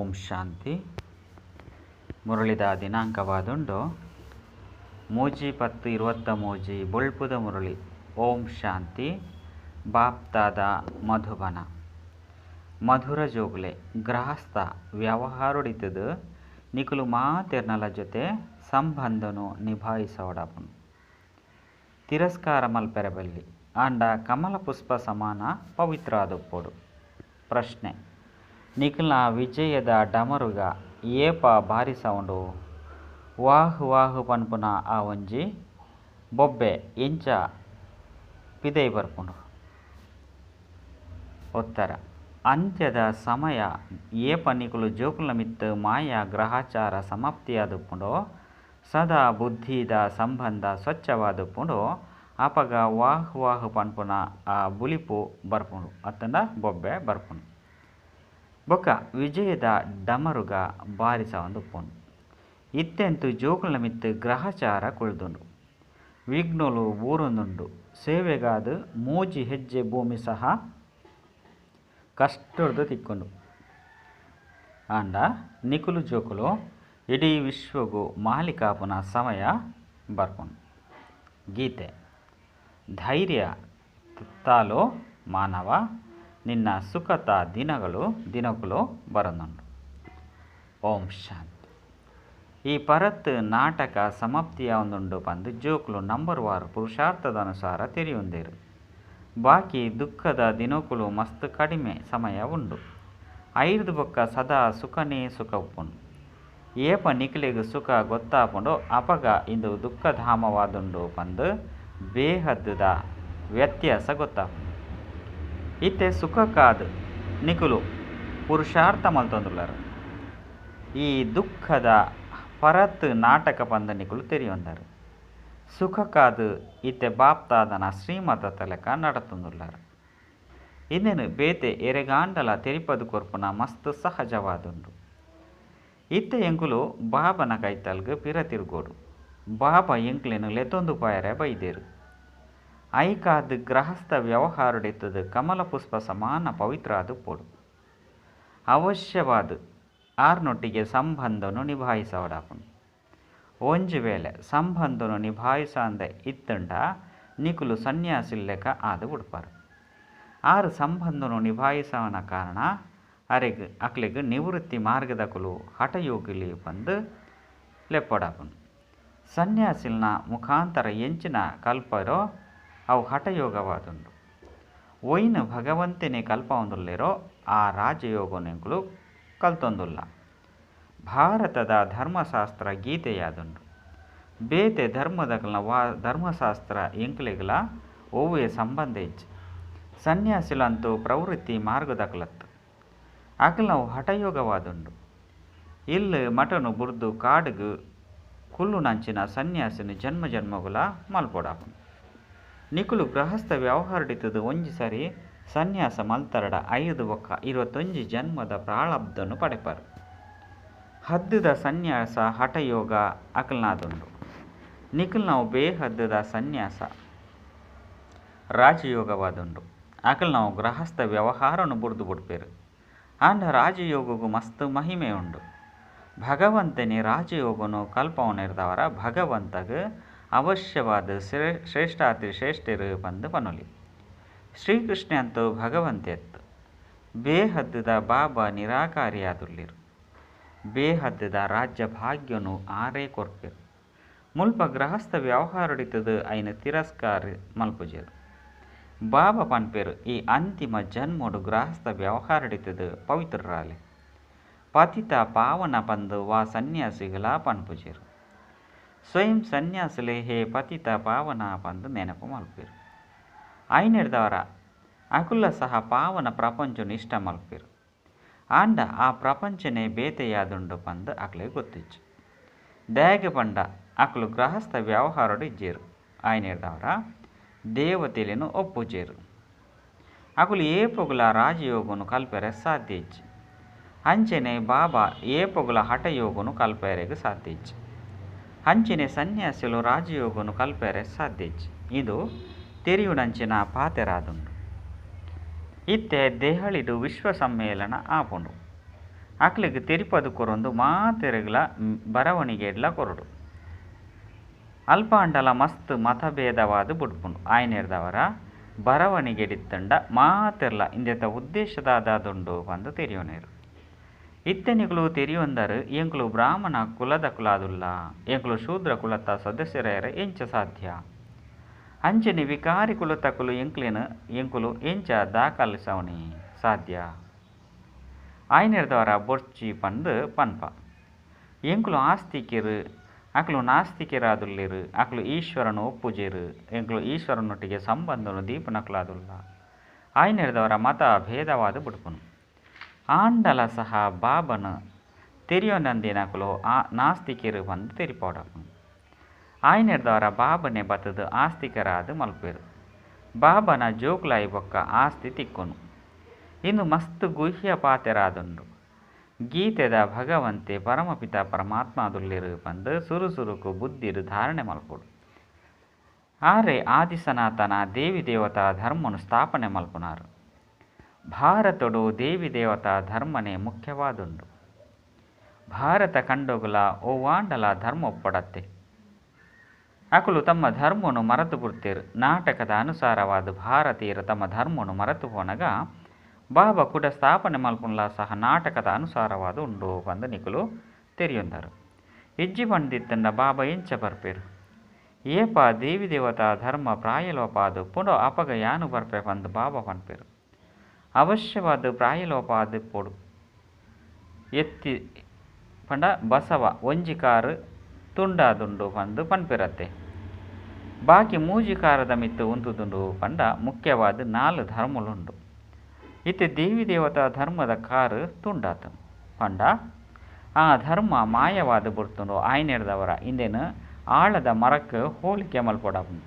ಓಂ ಶಾಂತಿ. ಮುರಳಿದ ದಿನಾಂಕವಾದುಂಡು 3/10/23 ಬೊಳ್ಪುದ ಮುರಳಿ. ಓಂ ಶಾಂತಿ. ಬಾಪ್ತಾದ ಮಧುಬನ ಮಧುರ ಜೋಗುಲೆ ಗೃಹಸ್ಥ ವ್ಯವಹಾರಡಿತದು ನಿಕುಲು ಮಾತೆರ್ನಲ ಜೊತೆ ಸಂಬಂಧನು ನಿಭಾಯಿಸೋಡಪುನು. ತಿರಸ್ಕಾರ ಮಲ್ಪೆರೆ ಬಲ್ಲಿ ಆಂಡ ಕಮಲ ಪುಷ್ಪ ಸಮಾನ ಪವಿತ್ರ ಆದುಪ್ಪೊಡು. ಪ್ರಶ್ನೆ: ನಿಕುಲ್ನ ವಿಜಯದ ಡಮರುಗ ಏಪ ಬಾರಿಸವುಂಡು? ವಾಹ್ ವಾಹ್ ಪನ್ಪುನ ಆ ಒಂಜಿ ಬೊಬ್ಬೆ ಎಂಚ ಪಿದೈ ಬರ್ಪುಂಡು? ಉತ್ತರ: ಅಂತ್ಯದ ಸಮಯ ಏಪ ನಿಕುಲು ಜೋಕುಲ್ನ ಮಿತ್ತ್ ಮಾಯಾ ಗ್ರಹಚಾರ ಸಮಾಪ್ತಿಯಾದುಪ್ಪುಂಡೋ, ಸದಾ ಬುದ್ಧಿದ ಸಂಬಂಧ ಸ್ವಚ್ಛವಾದುಪ್ಪುಂಡೋ, ಅಪಗ ವಾಹ್ ವಾಹ್ ಪನ್ಪುನ ಆ ಬುಲಿಪು ಬರ್ಪುಂಡು ಅತ್ತಂಡ ಬೊಬ್ಬೆ ಬರ್ಪುಂಡು. ಬೊಕ್ಕ ವಿಜಯದ ಡಮರುಗ ಬಾರಿಸವೊಂದುಪ್ಪುಂಡು. ಇತ್ತೆಂತು ಜೋಕುಲ್ನ ಮಿತ್ತ್ ಗ್ರಹಚಾರ ಕುಳ್ದುಂಡು, ವಿಘ್ನಲು ಬೂರೊಂದುಂಡು. ಸೇವೆಗಾದ್ ಮೂಜಿ ಹೆಜ್ಜೆ ಭೂಮಿ ಸಹ ಕಷ್ಟೊಡ್ದು ತಿಕ್ಕುಂಡು. ಆಂಡ ನಿಕುಲು ಜೋಕುಲು ಇಡೀ ವಿಶ್ವಗು ಮಾಲೀಕಾಪುನ ಸಮಯ ಬರ್ಪುಂಡು. ಗೀತೆ: ಧೈರ್ಯ ತಾಲೋ ಮಾನವ, ನಿನ್ನ ಸುಖತ ದಿನಗಳು ಬರನುಂಡು. ಓಂ ಶಾಂತಿ. ಈ ಪರತ್ ನಾಟಕ ಸಮಾಪ್ತಿಯಾವೊಂದುಂಡು ಪಂದ್ ಜೋಕುಲು ನಂಬರ್ ವಾರ್ ಪುರುಷಾರ್ಥದ ಅನುಸಾರ ತೆರಿಯುಂದೇರು. ಬಾಕಿ ದುಃಖದ ದಿನಕುಲು ಮಸ್ತ್ ಕಡಿಮೆ ಸಮಯ ಉಂಡು. ಐರ್ದ್ ಬೊಕ್ಕ ಸದಾ ಸುಖನೇ ಸುಖ ಉಪ್ಪುಂಡು. ಏಪ ನಿಕಲೆಗ್ ಸುಖ ಗೊತ್ತಾಪುಂಡೋ ಅಪಗ ಇಂದು ದುಃಖಧಾಮವಾದುಂಡು ಪಂದ್ ಬೇಹದ್ದುದ ವ್ಯತ್ಯಾಸ ಗೊತ್ತಾಪುಂಡು. ಇತ್ತೆ ಸುಖಕ್ಕಾದ್ ನಿಕುಲು ಪುರುಷಾರ್ಥ ಮಲ್ತೊಂದುಲ್ಲರು. ಈ ದುಃಖದ ಪರತ್ ನಾಟಕ ಪಂದ್ ನಿಕುಲು ತೆರಿಯೊಂದರು. ಸುಖಕ್ಕಾದ್ ಇತ್ತೆ ಬಾಪ್ತಾದನ ಶ್ರೀಮತ ಲೆಕ್ಕ ನಡತೊಂದುಲ್ಲರು. ಇಂದೆನು ಬೇತೆ ಎರೆಗಾಂಡಲ ತೆರಿಪದು ಕೊರ್ಪುನ ಮಸ್ತ್ ಸಹಜವಾದುಂಡು. ಇತ್ತೆ ಎಂಕುಲು ಬಾಬನ ಕೈತಲ್ಗ್ ಪಿರ ತಿರುಗೋಡು. ಬಾಬಾ ಎಂಕ್ಲೆನು ಲೆತೊಂದು ಪೋಯರೆ ಬೈದೇರು. ಐಕಾದ್ ಗೃಹಸ್ಥ ವ್ಯವಹಾರಡಿತ್ತದು ಕಮಲ ಪುಷ್ಪ ಸಮಾನ ಪವಿತ್ರ ಆದುಪ್ಪೊಡು. ಅವಶ್ಯವಾದ ಆರ್ನೊಟ್ಟಿಗೆ ಸಂಬಂಧನು ನಿಭಾಯಿಸವಡಾಪುಂಡು. ಒಂಜಿ ವೇಳೆ ಸಂಬಂಧನು ನಿಭಾಯಿಸಂದೆ ಇತ್ತಂಡ ನಿಕುಲು ಸನ್ಯಾಸಿಲ್ಲೆಕ ಆದು ಬಿಡ್ಪಾರು. ಆರು ಸಂಬಂಧನು ನಿಭಾಯಿಸವನ ಕಾರಣ ಅರೆಗ್ ಅಕ್ಲೆಗ್ ನಿವೃತ್ತಿ ಮಾರ್ಗದಕುಲು ಹಠಯೋಗಿಲಿ ಪಂದ್ ಲೆಪ್ಪಡಾಪುಂಡು. ಸನ್ಯಾಸಿಲ್ನ ಮುಖಾಂತರ ಎಂಚಿನ ಕಲ್ಪರೋ ಅವು ಹಠಯೋಗವಾದುಂಡು. ಒಯ್ನು ಭಗವಂತನೇ ಕಲ್ಪವೊಂದುಲ್ಲೇರೋ ಆ ರಾಜಯೋಗನೆಂಕುಲು ಕಲ್ತೊಂದುಲ್ಲ. ಭಾರತದ ಧರ್ಮಶಾಸ್ತ್ರ ಗೀತೆಯಾದುಂಡು. ಬೇತೆ ಧರ್ಮದಕಲ್ನ ವಾ ಧರ್ಮಶಾಸ್ತ್ರ ಎಂಕ್ಲೆಗ್ಲ ಒವ್ವೇ ಸಂಬಂಧ ಇಜ್ಜಿ. ಸನ್ಯಾಸಿಲಂತೂ ಪ್ರವೃತ್ತಿ ಮಾರ್ಗದಕಲತ್ತು ಅಕಲ್ನವು ಹಠಯೋಗವಾದುಂಡು. ಇಲ್ಲು ಮಠನು ಬುರ್ದು ಕಾಡುಗು ಕುಲ್ಲುನಂಚಿನ ಸನ್ಯಾಸಿನ ಜನ್ಮ ಜನ್ಮಗುಲ ಮಲ್ಪೊಡಾಪುಂಡು. ನಿಕುಲು ಗೃಹಸ್ಥ ವ್ಯವಹಾರಡಿತದು ಒಂಜಿ ಸರಿ ಸನ್ಯಾಸ ಮಲ್ತರಡ 5 ಬೊಕ್ಕ 21 ಜನ್ಮದ ಪ್ರಾಳಬ್ಧನು ಪಡೆಪರು. ಹದ್ದುದ ಸನ್ಯಾಸ ಹಠಯೋಗ ಅಕಲ್ನಾದುಂಡು. ನಿಕುಲ್ನವು ಬೇಹದ್ದುದ ಸನ್ಯಾಸ ರಾಜಯೋಗವಾದುಂಡು. ಅಕಲ್ನವು ಗೃಹಸ್ಥ ವ್ಯವಹಾರನು ಬುರ್ದು ಬುಡ್ಪೇರು. ಆಂಡ ರಾಜಯೋಗಗು ಮಸ್ತ್ ಮಹಿಮೆ ಉಂಡು. ಭಗವಂತನೇ ರಾಜಯೋಗನು ಕಲ್ಪವನಿರ್ದವರ ಭಗವಂತಗ್ ಅವಶ್ಯವಾದ ಶ್ರೇಷ್ಠಾತಿ ಶ್ರೇಷ್ಠರು ಪಂದ್ ಪನೊಲಿ. ಶ್ರೀಕೃಷ್ಣ ಅಂತೂ ಭಗವಂತೆತ್ತು. ಬೇಹದ್ದುದ ಬಾಬಾ ನಿರಾಕಾರಿಯಾದುಲ್ಲಿರು. ಬೇಹದ್ದುದ ರಾಜ್ಯ ಭಾಗ್ಯನು ಆರೇ ಕೊರ್ಪೇರು. ಮುಲ್ಪ ಗೃಹಸ್ಥ ವ್ಯವಹಾರಡಿತದು ಐನ ತಿರಸ್ಕಾರ ಮಲ್ಪುಜೇರು. ಬಾಬಾ ಪನ್ಪೇರು ಈ ಅಂತಿಮ ಜನ್ಮೋಡು ಗೃಹಸ್ಥ ವ್ಯವಹಾರಡಿತದು ಪವಿತ್ರರಾಲೆ. ಪತಿತ ಪಾವನ ಪಂದು ವಾ ಸನ್ಯಾಸಿಗಳ ಪನ್ಪುಜೇರು. ಸ್ವಯಂ ಸನ್ಯಾಸಲೆ ಹೇ ಪತಿತ ಪಾವನ ಪಂದು ನೆನಪು ಮಲ್ಪೇರು. ಐನೆಡ್ದವರ ಅಕುಲ ಸಹ ಪಾವನ ಪ್ರಪಂಚನು ಇಷ್ಟ ಮಲ್ಪೇರು. ಆಂಡ ಆ ಪ್ರಪಂಚನೇ ಬೇತೆಯಾದುಂಡು ಪಂದು ಅಕ್ಲೆ ಗೊತ್ತಿಚ್ಚು. ದಾಗೆ ಪಂಡ ಅಕುಲು ಗೃಹಸ್ಥ ವ್ಯವಹಾರಡು ಇಜ್ಜೇರು. ಐನೆಡ್ದವರ ದೇವತೆಲೇನು ಒಪ್ಪುಜೇರು. ಅಕುಲು ಏಪೊಗುಲ ರಾಜಯೋಗನು ಕಲ್ಪೆರೆ ಸಾಧ್ಯ ಇಜ್ಜಿ. ಅಂಚನೆ ಬಾಬಾ ಏಪೊಗುಲ ಹಠಯೋಗನು ಕಲ್ಪೆರೆಗ್ ಸಾಧ್ಯ ಇಜ್ಜಿ. ಅಂಚನೆ ಸನ್ಯಾಸಿಲು ರಾಜಯೋಗನು ಕಲ್ಪೆರೆ ಸಾಧ್ಯ ಇಜ್ಜಿ. ಇದು ತೆರಿಯುನಂಚಿನ ಪಾತೆರಾದುಂಡು. ಇತ್ತೆ ದೆಹಲಿಡು ವಿಶ್ವ ಸಮ್ಮೇಳನ ಆಪುಂಡು. ಅಕ್ಲೆಗ್ ತೆರಿಪದು ಕೊರೊಂದು ಮಾತೆರೆಗ್ಲ ಬರವಣಿಗೆಡ್ಲ ಕೊರೊಡು. ಅಲ್ಪಾಂಡಲ ಮಸ್ತ್ ಮತಭೇದವಾದ್ ಬುಡ್ಪುಂಡು. ಆಯ್ನೆರ್ದವರ ಬರವಣಿಗೆಡಿತ್ತಂಡ ಮಾತೆರ್ಲ ಇಂದೆತ ಉದ್ದೇಶದಾದಾದುಂಡು ಪಂದ್ ತೆರಿಯೊನೆರ್. ಇತ್ತೆ ನಿಕುಲು ತೆರಿಯೊಂದರು ಎಂಕುಲು ಬ್ರಾಹ್ಮಣ ಕುಲದಕುಲಾದುಲ್ಲ, ಎಂಕುಲು ಶೂದ್ರ ಕುಲತ ಸದಸ್ಯರಾಯೆರೆ ಎಂಚ ಸಾಧ್ಯ? ಅಂಚನೆ ವಿಕಾರಿ ಕುಲತಕುಲು ಎಂಕ್ಲೆನ್ ಎಂಕುಲು ಎಂಚ ದಾಖಲಿಸವನಿ ಸಾಧ್ಯ? ಆಯ್ನೆರ್ದವರ ಬೊರ್ಚಿ ಪಂದ್ ಪನ್ಪ. ಎಂಕುಲು ಆಸ್ತಿಕೆರ್ ಅಕುಲು ನಾಸ್ತಿಕೆರಾದುಲ್ಲೆರ್, ಅಕುಲು ಈಶ್ವರನು ಒಪ್ಪುಜೆರ್, ಎಂಕುಲು ಈಶ್ವರನೊಟ್ಟಿಗೆ ಸಂಬಂಧನು ದೀಪನಕುಲಾದುಲ್ಲ. ಆಯ್ನೆರ್ದವರ ಮತ ಭೇದವಾದ ಬುಡ್ಪುನು. ಆಂಡಲ ಸಹ ಬಾಬನ ತೆರಿಯೊನಂದಿನಕುಲು ಆ ನಾಸ್ತಿಕೆರ್ ಪಂದ್ ತೆರಿಪಾವಡಪ್ಪುನು. ಆಯ್ನೆರ್ದವರ ಬಾಬನೆ ಬತ್ತದು ಆಸ್ತಿಕರಾದ್ ಮಲ್ಪೆರ್. ಬಾಬನ ಜೋಕುಲಾಯಿ ಬೊಕ್ಕ ಆಸ್ತಿ ತಿಕ್ಕುನು. ಇಂದು ಮಸ್ತ್ ಗುಹ್ಯ ಪಾತೆರಾದುಂಡು. ಗೀತೆದ ಭಗವಂತೆ ಪರಮಪಿತ ಪರಮಾತ್ಮಾದುಲ್ಲೆರ್ ಪಂದ್ ಸುರು ಸುರುಕು ಬುದ್ಧಿಡ್ ಧಾರಣೆ ಮಲ್ಪೊಡು. ಆರೆ ಆದಿಸನಾತನ ದೇವಿ ದೇವತಾ ಧರ್ಮನು ಸ್ಥಾಪನೆ ಮಲ್ಪುನಾರು. ಭಾರತೊಡು ದೇವಿ ದೇವತಾ ಧರ್ಮನೇ ಮುಖ್ಯವಾದುಂಡು. ಭಾರತ ಖಂಡೊಗುಲ ಒವ್ವಾಂಡಲ ಧರ್ಮ ಒಪ್ಪಡತ್ತೆ. ಅಕುಲು ತಮ್ಮ ಧರ್ಮನು ಮರತು ಬುಡ್ತೆರ್. ನಾಟಕದ ಅನುಸಾರವಾದ ಭಾರತೀಯರು ತಮ್ಮ ಧರ್ಮನು ಮರತು ಪೋನಗ ಬಾಬಾ ಕೂಡ ಸ್ಥಾಪನೆ ಮಲ್ಪುನ್ಲ ಸಹ ನಾಟಕದ ಅನುಸಾರವಾದ ಉಂಡು ಪಂದ್ ನಿಕುಲು ತೆರಿಯೊಂದರು. ಇಜ್ಜಿ ಪಂದಿತ್ತಂಡ ಬಾಬಾ ಎಂಚ ಬರ್ಪೆರ್? ಏಪ ದೇವಿ ದೇವತಾ ಧರ್ಮ ಪ್ರಾಯಲೋಪಾದು ಪುನಃ ಅಪಗ ಯಾನು ಬರ್ಪೆ ಪಂದ್ ಬಾಬಾ ಪನ್ಪೆರ್. ಅವಶ್ಯವಾದ ಪ್ರಾಯಲೋಪಾದ ಪೊಡು. ಎತ್ತಿ ಪಂಡ ಬಸವ ಒಂಜಿ ಕಾರು ತುಂಡಾದುಂಡು ಪಂದ್ ಪನ್ಪೆರತ್ತೆ. ಬಾಕಿ ಮೂಜಿ ಕಾರದ ಮಿತ್ತ್ ಉಂತುದುಂಡು ಪಂಡ ಮುಖ್ಯವಾದ ನಾಲ್ ಧರ್ಮಲುಂಡು. ಇತ್ತೆ ದೇವಿ ದೇವತಾ ಧರ್ಮದ ಕಾರು ತುಂಡಾತು ಪಂಡ ಆ ಧರ್ಮ ಮಾಯವಾದ ಬುಡ್ತುಂಡು. ಆಯ್ನೆರ್ದವರ ಇಂದೆನ್ ಆಳದ ಮರಕ್ಕೆ ಹೋಲಿಕೆ ಮಲ್ಪೊಡಾಪುಂಡು.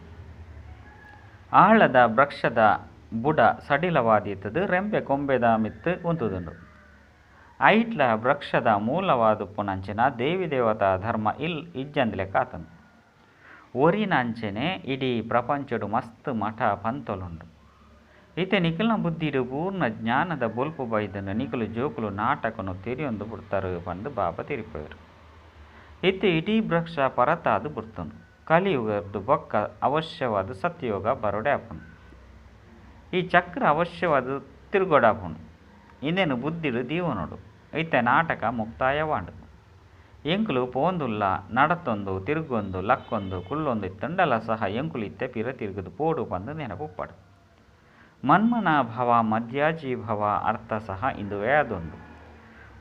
ಆಳದ ವೃಕ್ಷದ ಬುಡ ಸಡಿಲವಾದಿತ್ತದು ರೆಂಬೆ ಕೊಂಬೆದ ಮಿತ್ತ್ ಉಂತುದುಂಡು. ಐಟ್ಲ ವೃಕ್ಷದ ಮೂಲವಾದುಪ್ಪುನಂಚಿನ ದೇವಿ ದೇವತಾ ಧರ್ಮ ಇಲ್ ಇಜ್ಜಂದ್ಲೆಕ್ಕ ಆತುಂಡು. ಒರಿನ ಅಂಚನೆ ಇಡೀ ಪ್ರಪಂಚಡು ಮಸ್ತ್ ಮಠ ಪಂತೊಲುಂಡು. ಇತ್ತೆ ನಿಕಲ್ನ ಬುದ್ಧಿಡ್ ಪೂರ್ಣ ಜ್ಞಾನದ ಬೊಲ್ಪು ಬೈದುಂಡು. ನಿಕುಲು ಜೋಕುಲು ನಾಟಕನು ತೆರಿಯೊಂದು ಬುಡ್ತಾರೆ ಪಂದ್ ಬಾಬಾ ತೆರಿಪೆರ್. ಇತ್ತೆ ಇಡೀ ವೃಕ್ಷ ಪರತಾದ್ ಬುಡ್ತುಂಡು. ಕಲಿಯುಗದ ಬೊಕ್ಕ ಅವಶ್ಯವಾದ ಸತ್ಯಯೋಗ ಬರೊಡೆ ಆಪುಂಡು. ಈ ಚಕ್ರ ಅವಶ್ಯವಾದ ತಿರುಗೋಡಾಪುಂಡು. ಇಂದೆನು ಬುದ್ಧಿಡ್ ದೀವೊನೊಡು. ಇತ್ತೆ ನಾಟಕ ಮುಕ್ತಾಯವಾಂಡ್. ಎಂಕುಲು ಪೋಂದುಲ್ಲ ನಡತೊಂದು ತಿರುಗೊಂದು ಲಕ್ಕೊಂದು ಕುಲ್ಲೊಂದು ಇತ್ತಂಡಲ ಸಹ ಎಂಕುಲು ಇತ್ತೆ ಪಿರ ತಿರುಗುದು ಪೋಡು ಪಂದ್ ನೆನಪುಪ್ಪಡು. ಮನ್ಮನ ಭವ ಮಧ್ಯಾಜಿ ಭವ ಅರ್ಥ ಸಹ ಇಂದುವೇ ಆದುಂಡು.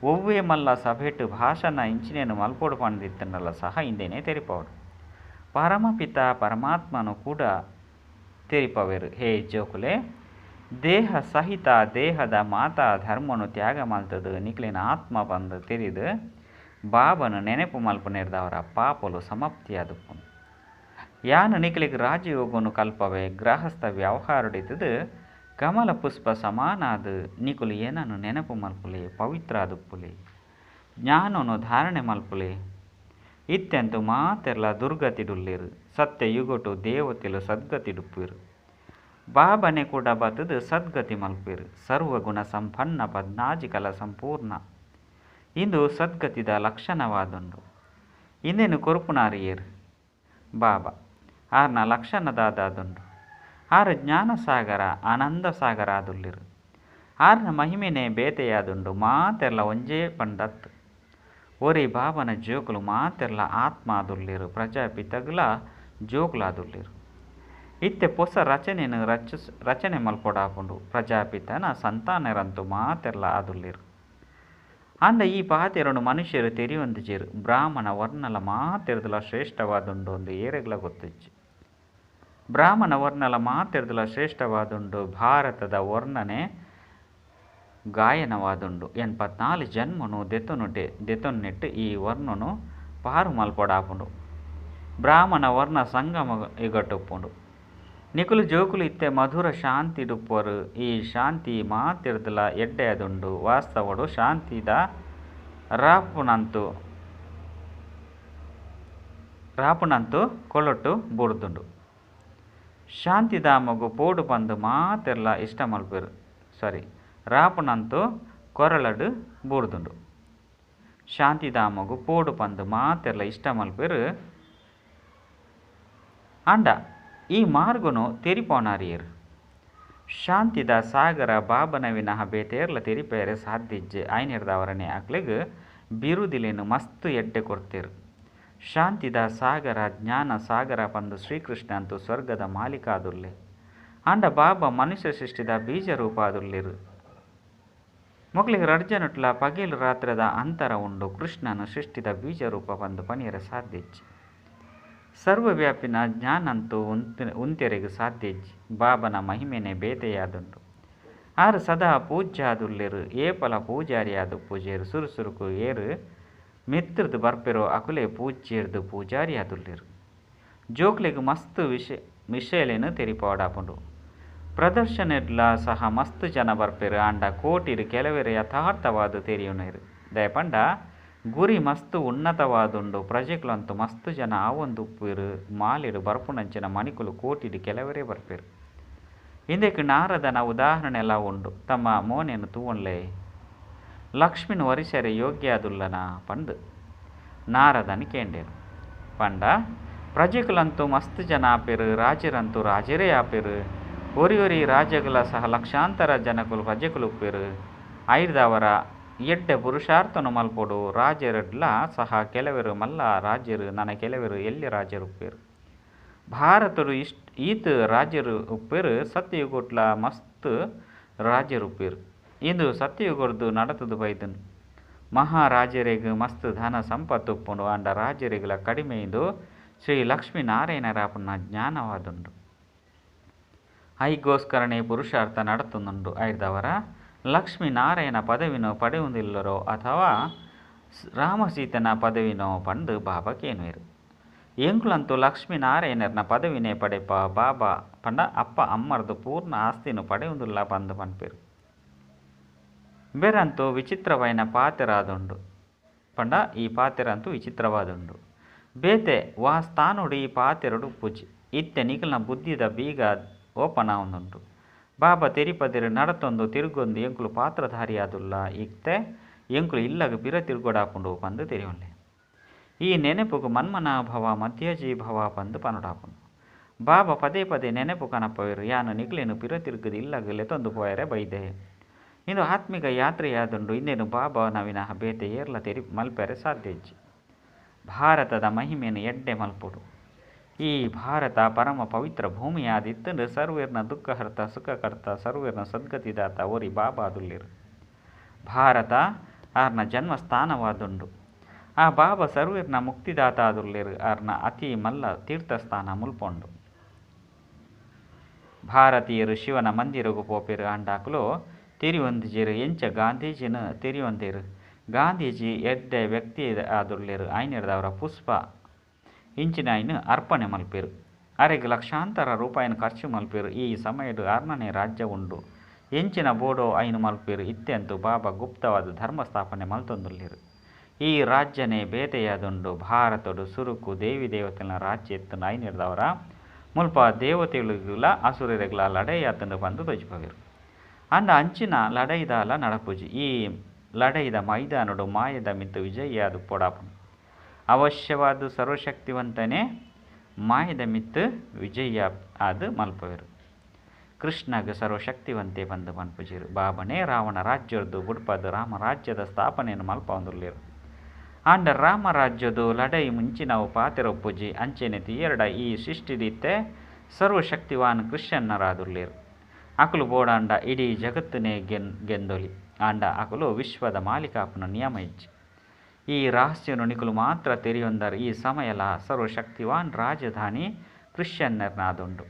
ಒವ್ವೇ ಮಲ್ಲ ಸಭೆಟ್ ಭಾಷಣ ಇಂಚಿನೇನು ಮಲ್ಪೊಡು ಪಂದಿತ್ತಂಡಲ ಸಹ ಇಂದೇನೆ ತೆರಿಪಾವಡು. ಪರಮಪಿತ ಪರಮಾತ್ಮನು ಕೂಡ ತೆರಿಪವೆರು. ಹೇ ಜೋಕುಲೆ, ದೇಹ ಸಹಿತ ದೇಹದ ಮಾತಾ ಧರ್ಮನು ತ್ಯಾಗ ಮಲ್ತದು ನಿಕ್ಲೆನ ಆತ್ಮ ಪಂದ್ ತೆರಿದು ಬಾಬನ ನೆನಪು ಮಲ್ಪುನೆರ್ದವರ ಪಾಪಲು ಸಮಾಪ್ತಿಯಾದುಪ್ಪುಂಡು. ಯಾನು ನಿಕ್ಲೆಗ್ ರಾಜಯೋಗನು ಕಲ್ಪವೆ ಗೃಹಸ್ಥ ವ್ಯವಹಾರಡಿತದು ಕಮಲ ಪುಷ್ಪ ಸಮಾನಾದ ನಿಕುಲು ಏನನ್ನು ನೆನಪು ಮಲ್ಪುಲೆ, ಪವಿತ್ರಾದುಪ್ಪುಲೆ, ಜ್ಞಾನನು ಧಾರಣೆ ಮಲ್ಪುಲೆ. ಇತ್ಯಂತು ಮಾತೆರ್ಲ ದುರ್ಗತಿಡುಲ್ಲೆರು. ಸತ್ಯಯುಗಟು ದೇವತೆಲು ಸದ್ಗತಿಡುಪ್ಪೆರು. ಬಾಬನೆ ಕೂಡ ಬತ್ತದು ಸದ್ಗತಿ ಮಲ್ಪೆರು. ಸರ್ವಗುಣ ಸಂಪನ್ನ ಪದ್ನಾಜಿಕಲ ಸಂಪೂರ್ಣ ಇಂದು ಸದ್ಗತಿದ ಲಕ್ಷಣವಾದುಂಡು. ಇಂದೇನು ಕೊರುಪುನಾರಿಯೇರು ಬಾಬಾ ಆರ್ನ ಲಕ್ಷಣದಾದಾದುಂಡು. ಆರ್ ಜ್ಞಾನಸಾಗರ ಆನಂದ ಸಾಗರ ಆದುಲ್ಲೆರು. ಆರ್ನ ಮಹಿಮೆನೆ ಬೇತೆಯಾದುಂಡು. ಮಾತೆರ್ಲ ಒಂಜೇ ಪಂಡತ್. ಒರಿ ಬಾಬನ ಜೋಕುಲು ಮಾತೆರ್ಲ ಆತ್ಮ ಆದುಲ್ಲೆರು. ಪ್ರಜಾಪಿತಗುಲ ಜೋಕುಲಾದುಲ್ಲೆರು. ಇತ್ತೆ ಪೊಸ ರಚನೆಯನ್ನು ರಚನೆ ಮಲ್ಪೊಡಾಪುಂಡು. ಪ್ರಜಾಪಿತನ ಸಂತಾನರಂತೂ ಮಾತೆರ್ಲ ಆದುಲ್ಲೆರು. ಆಂಡ ಈ ಪಾತೆರನು ಮನುಷ್ಯರು ತೆರಿಯೊಂದಿಜೆರು. ಬ್ರಾಹ್ಮಣ ವರ್ಣಲ ಮಾತೆರ್ದಲ ಶ್ರೇಷ್ಠವಾದುಂಡು ಅಂದು ಏರೆಗ್ಲ ಗೊತ್ತಿಜ್ಜಿ. ಬ್ರಾಹ್ಮಣ ವರ್ಣಲ ಮಾತೆರ್ದಲ ಶ್ರೇಷ್ಠವಾದುಂಡು. ಭಾರತದ ವರ್ಣನೆ ಗಾಯನವಾದುಂಡು. 84 ಜನ್ಮನು ದೆತೊನ್ನೆಟ್ಟು ಈ ವರ್ಣನು ಪಾರು ಮಲ್ಪೊಡಾಪುಂಡು. ಬ್ರಾಹ್ಮಣ ವರ್ಣ ಸಂಗಮ ಯುಗಟುಪ್ಪುಂಡು. ನಿಕುಲು ಜೋಕುಲು ಇತ್ತೆ ಮಧುರ ಶಾಂತಿಡುಪ್ಪರು. ಈ ಶಾಂತಿ ಮಾತೆರ್ದಲ ಎಡ್ಡೆಯಾದುಂಡು. ವಾಸ್ತವಡು ಶಾಂತಿದ ರಾಪುನಂತು ಕೊಳಟ್ಟು ಬೂರ್ದುಂಡು. ಶಾಂತಿಧಾಮಗು ಪೋಡು ಪಂದ್ ಮಾತೆರ್ಲ ಇಷ್ಟ ಮಲ್ಪೆರು. ಸಾರಿ, ರಾಪುನಂತು ಕೊರಳಡು ಬೂರ್ದುಂಡು. ಶಾಂತಿಧಾಮೊಗು ಪೋಡು ಪಂದ್ ಮಾತೆರ್ಲ ಇಷ್ಟ ಮಲ್ಪೆರ್. ಆಂಡ ಈ ಮಾರ್ಗೊನು ತೆರಿಪಾನಾರ್ ಏರ್? ಶಾಂತಿದ ಸಾಗರ ಬಾಬನ ವಿನಃ ಬೇತೆ ಏರ್ಲ ತೆರಿಪಾಯೆರೆ ಸಾಧ್ಯ ಇಜ್ಜಿ. ಆಯಿನೆಡ್ದಾವರನೆ ಅಕ್ಲೆಗ್ ಬಿರುದಿಲೆನ್ ಮಸ್ತ್ ಎಡ್ಡೆ ಕೊರ್ತೆರ್. ಶಾಂತಿದ ಸಾಗರ ಜ್ಞಾನ ಸಾಗರ ಪಂದ್ ಶ್ರೀಕೃಷ್ಣ ಅಂತೂ ಸ್ವರ್ಗದ ಮಾಲೀಕ ಆದುಲ್ಲೆ. ಆಂಡ ಬಾಬಾ ಮನುಷ್ಯ ಸೃಷ್ಟಿದ ಬೀಜ ರೂಪ ಆದುಲ್ಲೆರ್. ಮೊಕ್ಲೆಗ್ ರಡ್ಡ್ ಜನಟ್ಲ ಪಗೆಲ್ ರಾತ್ರೆದ ಅಂತರ ಉಂಡು. ಕೃಷ್ಣನ ಸೃಷ್ಟಿದ ಬೀಜ ರೂಪ ಪಂದ್ ಪನಿಯೆರೆ ಸಾಧ್ಯ ಇಜ್ಜಿ. ಸರ್ವವ್ಯಾಪಿನ ಜ್ಞಾನಂತೂ ಉಂತೆರೆಗ್ ಸಾಧ್ಯ ಇಜ್ಜಿ. ಬಾಬನ ಮಹಿಮೆನೆ ಬೇತೆಯಾದುಂಡು. ಆರ್ ಸದಾ ಪೂಜ್ಯಾದುಲ್ಲೆರ್. ಏಪಲ ಪೂಜಾರಿ ಆದುಪ್ಪುಜೆರ್. ಸುರು ಸುರುಕು ಏರ್ ಮಿತ್ತುರ್ದು ಬರ್ಪೆರೋ ಅಕುಲೇ ಪೂಜ್ಯೆರ್ದ್ ಪೂಜಾರಿ ಆದುಲ್ಲೆರ್. ಜೋಕ್ಲೆಗ್ ಮಸ್ತ್ ವಿಷಯಲೆನ್ ತೆರಿಪಾವೊಡಾಪುಂಡು. ಪ್ರದರ್ಶನಡ್ಲ ಸಹ ಮಸ್ತ್ ಜನ ಬರ್ಪೆರ್. ಆಂಡ ಕೋಟಿಡ್ ಕೆಲವೆರ್ ಯಥಾರ್ಥವಾದ್ ತೆರಿಯುನೇರ್. ದಾಯೆ ಪಂಡ ಗುರಿ ಮಸ್ತ್ ಉನ್ನತವಾದುಂಡು. ಪ್ರಜೆಕುಲಂತೂ ಮಸ್ತ್ ಜನ ಆವೊಂದುಪ್ಪುವೆರ್. ಮಾಲೆಡ್ ಬರ್ಪುನಂಚಿನ ಮಣಿಕುಲು ಕೋಟಿಡ್ ಕೆಲವರೇ ಬರ್ಪೆರ್. ಇಂದೆಕ್ ನಾರದನ ಉದಾಹರಣೆಲಾ ಉಂಡು. ತಮ್ಮ ಮೋನೆನ್ ತೂವೊನ್ಲೆ. ಲಕ್ಷ್ಮಿನ್ ವರಿಸೆರೆ ಯೋಗ್ಯ ಆದುಲ್ಲನ ಪಂದ್ ನಾರದನ್ ಕೇಂಡೆರ್. ಪಂಡ ಪ್ರಜೆಕುಲಂತೂ ಮಸ್ತ್ ಜನ ಆಪೆರ್. ರಾಜರಂತೂ ರಾಜರೇ ಆಪೆರ್. ಒರಿ ಒರಿ ರಾಜಗಳ ಸಹ ಲಕ್ಷಾಂತರ ಜನಕುಲು ಪ್ರಜೆಕುಲು ಉಪ್ಪೆರ್. ಐರ್ದಾವರ ಎಡ್ಡೆ ಪುರುಷಾರ್ಥನು ಮಲ್ಪೊಡು. ರಾಜೆರಡ್ಲ ಸಹ ಕೆಲವೆರ್ ಮಲ್ಲ ರಾಜೆರ್ ನನ ಕೆಲವೆರ್ ಎಲ್ಯ ರಾಜೆರ್ ಉಪ್ಪೆರ್. ಭಾರತಡ್ ಇಷ್ಟ್ ಈತ್ ರಾಜೆರ್ ಉಪ್ಪೆರ್. ಸತ್ಯಯುಗಟ್ಲ ಮಸ್ತ್ ರಾಜೆರ್ ಉಪ್ಪೆರ್. ಇಂದು ಸತ್ಯಯುಗರ್ದ್ ನಡತುದು ಬೈದುಂಡು. ಮಹಾರಾಜೆರೆಗ್ ಮಸ್ತ್ ಧನ ಸಂಪತ್ತು ಉಪ್ಪುಂಡು. ಆಂಡ ರಾಜೆರೆಗ್ಲ ಕಡಿಮೆ ಇಂದು ಶ್ರೀ ಲಕ್ಷ್ಮೀ ನಾರಾಯಣರಾಪುನ ಜ್ಞಾನವಾದುಂಡು. ಐಗೋಸ್ಕರನೇ ಪುರುಷಾರ್ಥ ನಡತೊಂದುಂಡು. ಐರ್ದಾವರ ಲಕ್ಷ್ಮೀ ನಾರಾಯಣ ಪದವಿನ್ ಪಡೆಯೊಂದುಲ್ಲೆರೋ ಅಥವಾ ರಾಮ ಸೀತೆನ ಪದವಿನೋ ಪಂದ್ ಬಾಬಾ ಕೇನುವೆರ್. ಎಂಕುಲಂತೂ ಲಕ್ಷ್ಮೀ ನಾರಾಯಣರ್ನ ಪದವಿನೇ ಪಡೆಪ. ಬಾಬಾ ಪಂಡ ಅಪ್ಪ ಅಮ್ಮರ್ದ್ ಪೂರ್ಣ ಆಸ್ತಿನ್ ಪಡೆಯೊಂದುಲ್ಲ ಪಂದ್ ಪನ್ಪೆರ್. ಬೇರಂತೂ ವಿಚಿತ್ರವಾಯಿನ ಪಾತೆರ ಆದುಂಡು. ಪಂಡ ಈ ಪಾತೆರ ಅಂತೂ ವಿಚಿತ್ರವಾದುಂಡು. ಬೇತೆ ವಾ ಸ್ಥಾನೊಡು ಈ ಪಾತೆರೊಡು ಉಪ್ಪುಜಿ. ಇತ್ತೆ ನಿಕಲ್ನ ಬುದ್ಧಿದ ಬೀಗ ಓಪನ್ ಆವೊಂದುಂಡು. ಬಾಬಾ ತೆರಿಪದೆರ್ ನಡತೊಂದು ತಿರ್ಗೊಂದು ಎಂಕುಲು ಪಾತ್ರಧಾರಿಯಾದುಲ್ಲ. ಇತ್ತೆ ಎಂಕುಲು ಇಲ್ಲಗ್ ಪಿರ ತಿರ್ಗೊಡಾಪುಂಡು ಪಂದ್ ತೆರಿಯೊನ್ಲೆ. ಈ ನೆನಪುಗು ಮನ್ಮನಾಭವ ಮಧ್ಯಾಜಿ ಭವ ಪಂದ್ ಪನೊಡಾಪುಂಡು. ಬಾಬಾ ಪದೇ ಪದೇ ನೆನಪು ಕನಪವೆರ್. ಯಾನ್ ನಿಕಲೆನ್ ಪಿರ ತಿರ್ಗದ ಇಲ್ಲಗ್ ಲೆತೊಂದು ಪೋಯೆರೆ ಬೈದೆ. ಇಂದು ಆತ್ಮಿಕ ಯಾತ್ರೆಯಾದುಂಡು. ಇಂದೆನ್ ಬಾಬಾ ನವಿನಃ ಬೇತೆ ಏರ್ಲ ತೆರಿ ಮಲ್ಪೆರೆ ಸಾಧ್ಯ ಇಜ್ಜಿ. ಭಾರತದ ಮಹಿಮೆನ್ ಎಡ್ಡೆ ಮಲ್ಪೊಡು. ಈ ಭಾರತ ಪರಮ ಪವಿತ್ರ ಭೂಮಿಯಾದಿತ್ತುಂಡು. ಸರ್ವೇರ್ನ ದುಃಖಹರ್ತ ಸುಖಕರ್ತ ಸರ್ವೇರ್ನ ಸದ್ಗತಿದಾತ ಒರಿ ಬಾಬಾ ಆದುಲ್ಲೆರ್. ಭಾರತ ಆರ್ನ ಜನ್ಮಸ್ಥಾನವಾದುಂಡು. ಆ ಬಾಬಾ ಸರ್ವೇರ್ನ ಮುಕ್ತಿದಾತ ಆದುಲ್ಲೆರ್. ಆರ್ನ ಅತಿ ಮಲ್ಲ ತೀರ್ಥಸ್ಥಾನ ಮುಲ್ಪ ಉಂಡು. ಭಾರತೀಯರು ಶಿವನ ಮಂದಿರಗ್ ಪೋಪೆರ್. ಆಂಡ ಅಕುಲು ತೆರಿಯೊಂದಿಜೆರ್. ಎಂಚ ಗಾಂಧೀಜಿನ್ ತೆರಿಯೊಂದೆರ್. ಗಾಂಧೀಜಿ ಎಡ್ಡೆ ವ್ಯಕ್ತಿ ಆದುಲ್ಲೆರ್. ಐನೆರ್ದಾವರ ಪುಷ್ಪ ಇಂಚಿನೈನ್ ಅರ್ಪಣೆ ಮಲ್ಪೆರ್. ಅರೆಗ್ ಲಕ್ಷಾಂತರ ರೂಪಾಯಿನ್ ಖರ್ಚು ಮಲ್ಪೆರ್. ಈ ಸಮಯಡ್ ಆರ್ನನೆ ರಾಜ್ಯ ಉಂಡು. ಎಂಚಿನ ಬೋಡೋ ಐನ್ ಮಲ್ಪೆರ್. ಇತ್ತೆ ಅಂತೂ ಬಾಬಾ ಗುಪ್ತವಾದ್ ಧರ್ಮ ಸ್ಥಾಪನೆ ಮಲ್ತೊಂದುಲ್ಲೆರ್. ಈ ರಾಜ್ಯನೇ ಬೇತೆಯಾದುಂಡು. ಭಾರತಡ್ ಸುರುಕು ದೇವಿ ದೇವತೆಲ್ನ ರಾಜ್ಯ ಇತ್ತುಂಡು. ಐನೆರ್ದಾವರ ಮುಲ್ಪ ದೇವತೆಲುಗ್ಲಾ ಅಸುರೆರೆಗ್ಲಾ ಲಡಾಯಿ ಆತುಂಡು ಪಂದ್ ತೋಜಿಪಾವೆರ್. ಆಂಡ ಅಂಚಿನ ಲಡಾಯಿ ದಾಲ ನಡಪುಜಿ. ಈ ಲಡಾಯಿದ ಮೈದಾನಡ್ ಮಾಯೆದ ಮಿತ್ತ್ ವಿಜಯ ಆದುಪ್ಪೊಡಾಪುಂಡು. ಅವಶ್ಯವಾದ್ ಸರ್ವಶಕ್ತಿವಂತನೇ ಮಾಯೆದ ಮಿತ್ತ್ ವಿಜಯ ಆದ್ ಮಲ್ಪುವೆರ್. ಕೃಷ್ಣಗ್ ಸರ್ವಶಕ್ತಿವಂತೆ ಪಂದ್ ಪನ್ಪುಜೆರ್. ಬಾಬನೇ ರಾವಣ ರಾಜ್ಯರ್ದ್ ಬುಡ್ಪದ್ ರಾಮ ರಾಜ್ಯದ ಸ್ಥಾಪನೆನ್ ಮಲ್ಪೊಂದುಲ್ಲೆರ್. ಆಂಡ ರಾಮ ರಾಜ್ಯದ ಲಡಾಯಿ ಮುಂಚಿನವು ಪಾತೆರ ಉಪ್ಪುಜಿ. ಅಂಚೆನೆ ತೂಯೆರ್ಡ ಈ ಸೃಷ್ಟಿಡ್ ಇತ್ತೆ ಸರ್ವಶಕ್ತಿವಾನ್ ಕೃಷ್ಣರಾದುಲ್ಲೆರ್. ಅಕುಲು ಬೋಡಾಂಡ ಇಡೀ ಜಗತ್ತುನೇ ಗೆಂದೊಲಿ. ಆಂಡ ಅಕುಲು ವಿಶ್ವದ ಮಾಲೀಕ ಆಪುನ ನಿಯಮ ಇಜ್ಜಿ. ಈ ರಹಸ್ಯನು ನಿಕುಲು ಮಾತ್ರ ತೆರಿಯೊಂದರ್. ಈ ಸಮಯಲ ಸರ್ವಶಕ್ತಿವಾನ್ ರಾಜಧಾನಿ ಕ್ರಿಶ್ಚಿಯನ್ನರ್ನಾದುಂಡು.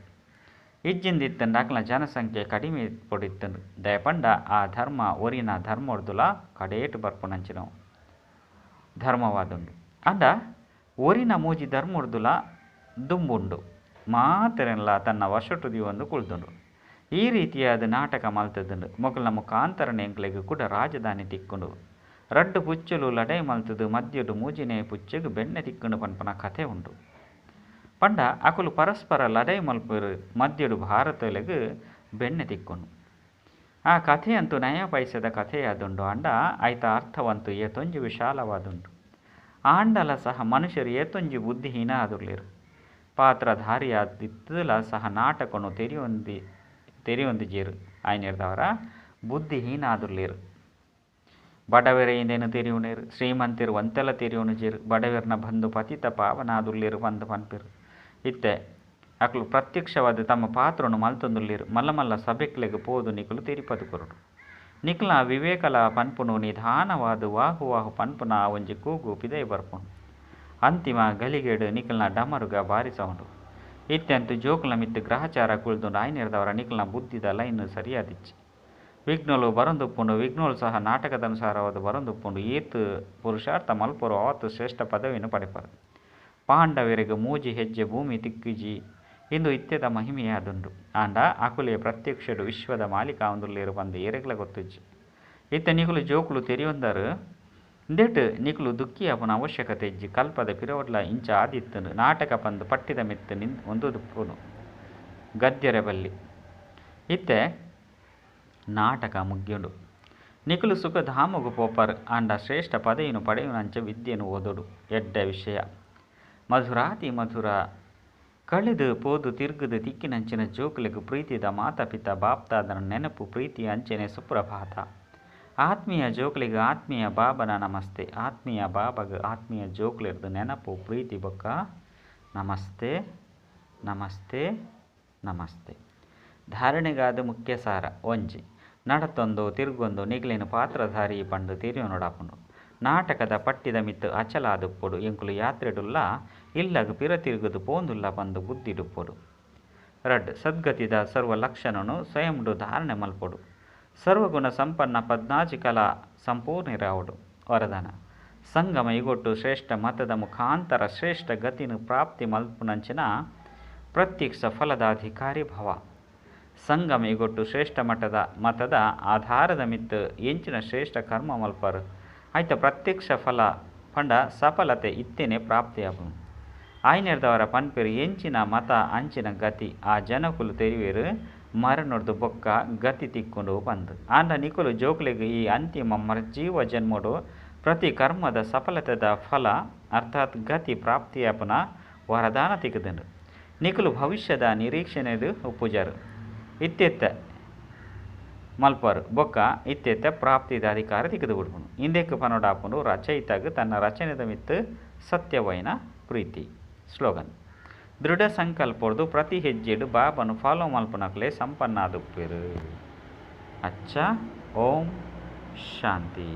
ಇಜ್ಜಿಂದಿತ್ತುಂಡ ಅಕಲ್ನ ಜನಸಂಖ್ಯೆ ಕಡಿಮೆ ಪೊಡಿತ್ತುಂಡು. ದಾಯೆ ಪಂಡ ಆ ಧರ್ಮ ಒರಿನ ಧರ್ಮೊರ್ದುಲ ಕಡೇಟ್ ಬರ್ಪುನಂಚಿನವು ಧರ್ಮವಾದುಂಡು. ಆಂಡ ಒರಿನ ಮೂಜಿ ಧರ್ಮೊರ್ದುಲ ದುಂಬುಂಡು. ಮಾತೆರೆನ್ಲ ತನ್ನ ವಶೊಟು ದೀವೊಂದು ಕುಲ್ದುಂಡು. ಈ ರೀತಿಯಾದ ನಾಟಕ ಮಲ್ತುದುಂಡು. ಮೊಕಲ್ನ ಮುಖಾಂತರನೇ ಎಂಕ್ಲೆಗ್ ಕುಡ ರಾಜಧಾನಿ ತಿಕ್ಕುಂಡು. ರಡ್ಡ್ ಪುಚ್ಚೆಲು ಲಡಾಯಿ ಮಲ್ತುದು ಮಧ್ಯಡ್ ಮೂಜಿನೇ ಪುಚ್ಚೆಗ್ ಬೆಣ್ಣೆ ತಿಕ್ಕುಂಡು ಪನ್ಪುನ ಕಥೆ ಉಂಡು. ಪಂಡ ಅಕುಲು ಪರಸ್ಪರ ಲಡಾಯಿ ಮಲ್ಪುವೆರ್. ಮಧ್ಯಡ್ ಭಾರತೊಲೆಗ್ ಬೆಣ್ಣೆ ತಿಕ್ಕುಂಡು. ಆ ಕಥೆಯಂತೂ ನಯ ಪೈಸೆದ ಕಥೆಯಾದುಂಡು. ಆಂಡ ಐತ ಅರ್ಥವಂತೂ ಏತೊಂಜಿ ವಿಶಾಲವಾದುಂಡು. ಆಂಡಲ ಸಹ ಮನುಷ್ಯರು ಏತೊಂಜಿ ಬುದ್ಧಿಹೀನ ಆದುಲ್ಲೆರ್. ಪಾತ್ರಧಾರಿಯಾದಿತ್ತುಲ ಸಹ ನಾಟಕನು ತೆರಿಯೊಂದಿಜೆರ್ ಆಯ್ನೆರ್ದಾವರ ಬುದ್ಧಿಹೀನ ಆದುಲ್ಲೆರ್. ಬಡವೆರೆ ಇಂದೆನ್ ತೆರಿಯುನೇರ್, ಶ್ರೀಮಂತೆರ್ ಒಂತೆಲ ತೆರಿಯೊನುಜೆರ್. ಬಡವೆರ್ನ ಬಂಧು ಪತಿತ ಪಾವನ ಆದುಲ್ಲೆರ್ ಪಂದ್ ಪನ್ಪೆರ್. ಇತ್ತೆ ಅಕುಲು ಪ್ರತ್ಯಕ್ಷವಾದ್ ತಮ್ಮ ಪಾತ್ರನು ಮಲ್ತೊಂದುಲ್ಲೆರ್. ಮಲ್ಲ ಮಲ್ಲ ಸಭೆಕ್ಲೆಗ್ ಪೋದು ನಿಕುಲು ತೆರಿಪದು ಕೊರೊಡು. ನಿಕ್ಲ್ನ ವಿವೇಕಲ ಪನ್ಪುನು ನಿಧಾನವಾದ್ ವಾಹು ವಾಹು ಪನ್ಪುನ ಆ ಒಂಜಿ ಕೂಗು ಪಿದಯಿ ಬರ್ಪುಂಡು. ಅಂತಿಮ ಘಳಿಗೆಡ್ ನಿಕಲ್ನ ಡಮರುಗ ಬಾರಿಸವುಂಡು. ಇತ್ತೆಂತು ಜೋಕುಲ್ನ ಮಿತ್ತ್ ಗ್ರಹಚಾರ ಕುಲ್ದುಂಡು. ಆಯ್ನೆರ್ದಾವರ ನಿಕಲ್ನ ಬುದ್ಧಿದ ಲೈನ್ ಸರಿಯಾದಿಜ್ಜಿ. ವಿಘ್ನಗಳು ಬರೊಂದುಪ್ಪುಂಡು. ವಿಘ್ನಗಳು ಸಹ ನಾಟಕದನುಸಾರವಾದ್ ಬರೊಂದುಪ್ಪುಂಡು. ಏತ್ ಪುರುಷಾರ್ಥ ಮಲ್ಪೊರು ಆತ್ ಶ್ರೇಷ್ಠ ಪದವಿಯನ್ನು ಪಡೆಪರು. ಪಾಂಡವರಿಗೆ ಮೂಜಿ ಹೆಜ್ಜೆ ಭೂಮಿ ತಿಕ್ಕಿಜಿ. ಇಂದು ಇತ್ತೆದ ಮಹಿಮೆಯಾದುಂಡು. ಆಂಡ ಅಕುಲೇ ಪ್ರತ್ಯಕ್ಷಡ್ ವಿಶ್ವದ ಮಾಲೀಕ ಆವೊಂದುಲ್ಲೆರ್ ಪಂದ್ ಏರೆಗ್ಲಾ ಗೊತ್ತುಜ್ಜಿ. ಇತ್ತೆ ನಿಕುಲು ಜೋಕುಲು ತೆರಿಯೊಂದರ್. ಇಂದೆಟ್ ನಿಕುಲು ದುಃಖಿ ಆಪುನ ಅವಶ್ಯಕತೆ ಇಜ್ಜಿ. ಕಲ್ಪದ ಪಿರವುಡ್ಲ ಇಂಚ ಆದಿತ್ತುಂಡು. ನಾಟಕ ಪಂದ್ ಪಟ್ಟಿದ ಮಿತ್ತ್ ಉಂತುದುಪ್ಪುನು ಗದ್ಯೆರೆ ಬಲ್ಲಿ. ಇತ್ತೆ ನಾಟಕ ಮುಗಿಯುಂಡು. ನಿಕುಲು ಸುಖಧಾಮೊಗು ಪೋಪರ್. ಆಂಡ ಶ್ರೇಷ್ಠ ಪದವಿನ್ ಪಡೆಯುನಂಚ ವಿದ್ಯೆನ್ ಓದೊಡು. ಎಡ್ಡೆ ವಿಷಯ. ಮಧುರಾತಿ ಮಧುರ ಕಳೆದು ಪೋದು ತಿರುಗುದು ತಿಕ್ಕಿನಂಚಿನ ಜೋಕುಲೆಗ್ ಪ್ರೀತಿದ ಮಾತಾ-ಪಿತಾ ಬಾಪ್ದಾದನ ನೆನಪು ಪ್ರೀತಿ ಅಂಚನೆ ಸುಪ್ರಭಾತ. ಆತ್ಮೀಯ ಜೋಕುಲೆಗ್ ಆತ್ಮೀಯ ಬಾಬನ ನಮಸ್ತೆ. ಆತ್ಮೀಯ ಬಾಬಗ್ ಆತ್ಮೀಯ ಜೋಕುಲೆರ್ದ್ ನೆನಪು ಪ್ರೀತಿ ಬೊಕ್ಕ ನಮಸ್ತೆ ನಮಸ್ತೆ ನಮಸ್ತೆ. ಧಾರಣೆಗಾದ್ ಮುಖ್ಯ ಸಾರ ಒಂಜಿ. ನಡತೊಂದು ತಿರ್ಗೊಂದು ನಿಕ್ಲೆನ್ ಪಾತ್ರಧಾರಿ ಪಂದ್ ತೆರಿಯೊನೊಡಾಪುಂಡು. ನಾಟಕದ ಪಟ್ಟಿದ ಮಿತ್ತ್ ಅಚಲ ಆದುಪ್ಪೊಡು. ಎಂಕುಲು ಯಾತ್ರೆಡುಲ್ಲ, ಇಲ್ಲಗ್ ಪಿರ ತಿರುಗುದು ಪೋವೊಂದುಲ್ಲ ಪಂದ್ ಬುದ್ಧಿಡುಪ್ಪೊಡು. ರಡ್ಡ್. ಸದ್ಗತಿದ ಸರ್ವ ಲಕ್ಷಣನ್ ಸ್ವಯಂಡ್ ಧಾರಣೆ ಮಲ್ಪೊಡು. ಸರ್ವಗುಣ ಸಂಪನ್ನ ಪದ್ನಾಜಿ ಕಲಾ ಸಂಪೂರ್ಣೆರಾವೊಡು. ವರದಾನ: ಸಂಗಮ ಯುಗೊಟ್ಟು ಶ್ರೇಷ್ಠ ಮತದ ಮುಖಾಂತರ ಶ್ರೇಷ್ಠ ಗತಿನ್ ಪ್ರಾಪ್ತಿ ಮಲ್ಪುನಂಚಿನ ಪ್ರತ್ಯಕ್ಷ ಫಲದ ಅಧಿಕಾರಿ ಭವ. ಸಂಗಮ ಯುಗೊಟ್ಟು ಶ್ರೇಷ್ಠ ಮತದ ಆಧಾರದ ಮಿತ್ತ್ ಎಂಚಿನ ಶ್ರೇಷ್ಠ ಕರ್ಮ ಮಲ್ಪರ್ ಐತ ಪ್ರತ್ಯಕ್ಷ ಫಲ ಪಂಡ ಸಫಲತೆ ಇತ್ತೆನೆ ಪ್ರಾಪ್ತಿಯಾಪುಂಡು. ಆಯ್ನೆರ್ದಾವರ ಪನ್ಪೆರ್ ಎಂಚಿನ ಮತ ಅಂಚಿನ ಗತಿ. ಆ ಜನಕುಲು ತೆರಿವೆರ್ ಮರಣೊರ್ದು ಬೊಕ್ಕ ಗತಿ ತಿಕ್ಕುಂಡು ಪಂದ್. ಆಂಡ ನಿಕುಲು ಜೋಕುಲೆಗ್ ಈ ಅಂತಿಮ ಮರ್ಜೀವ ಜನ್ಮೊಡು ಪ್ರತಿ ಕರ್ಮದ ಸಫಲತೆದ ಫಲ ಅರ್ಥಾತ್ ಗತಿ ಪ್ರಾಪ್ತಿಯಾಪುನ ವರದಾನ ತಿಕ್ಕುದುಂಡು. ನಿಕುಲು ಭವಿಷ್ಯದ ನಿರೀಕ್ಷಣೆಡ್ ಉಪ್ಪುಜರ್. ಇತ್ತೆತ್ತೆ ಮಲ್ಪರ್ ಬೊಕ್ಕ ಇತ್ತೆತ್ತೆ ಪ್ರಾಪ್ತಿದ ಅಧಿಕಾರ ತಿಕ್ಕುದು ಬುಡ್ಪುಂಡು. ಇಂದೆಕ್ ಪನೊಡಾಪುಂಡು ರಚಯಿತಗ್ ತನ್ನ ರಚನೆದ ಮಿತ್ತ್ ಸತ್ಯವೈನ ಪ್ರೀತಿ. ಸ್ಲೋಗನ್: ದೃಢ ಸಂಕಲ್ಪೊರ್ದು ಪ್ರತಿ ಹೆಜ್ಜೆಡ್ ಬಾಬನ್ ಫಾಲೋ ಮಲ್ಪುನಕ್ಲೆ ಸಂಪನ್ನ ಆದುಪ್ಪೆರ್. ಅಚ್ಚ ಓಂ ಶಾಂತಿ.